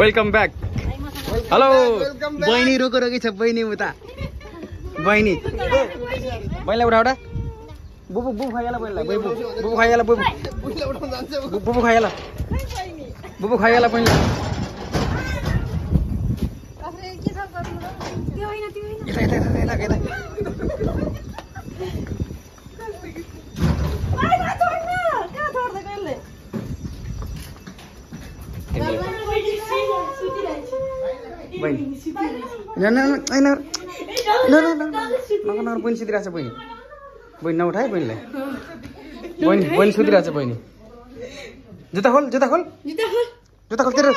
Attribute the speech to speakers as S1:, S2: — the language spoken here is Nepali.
S1: Welcome back. हेलो बहिनी रोको रोकी छ बहिनी उता बहिनी बहिनीलाई उठा उठा बुबु बुबु खाइला बहिनीलाई बुबु बुबु खाइला बुबु बुबु खाइला बुबु खाइला बहिनी यता यता यता यता यता बहिनी सुतिरहेछ बहिनी बहिनी नउठाए बहिनीलाई बहिनी सुतिरहेछ बहिनी जुत्ता खोल जुत्ता खोल जुत्ता खोल तेरो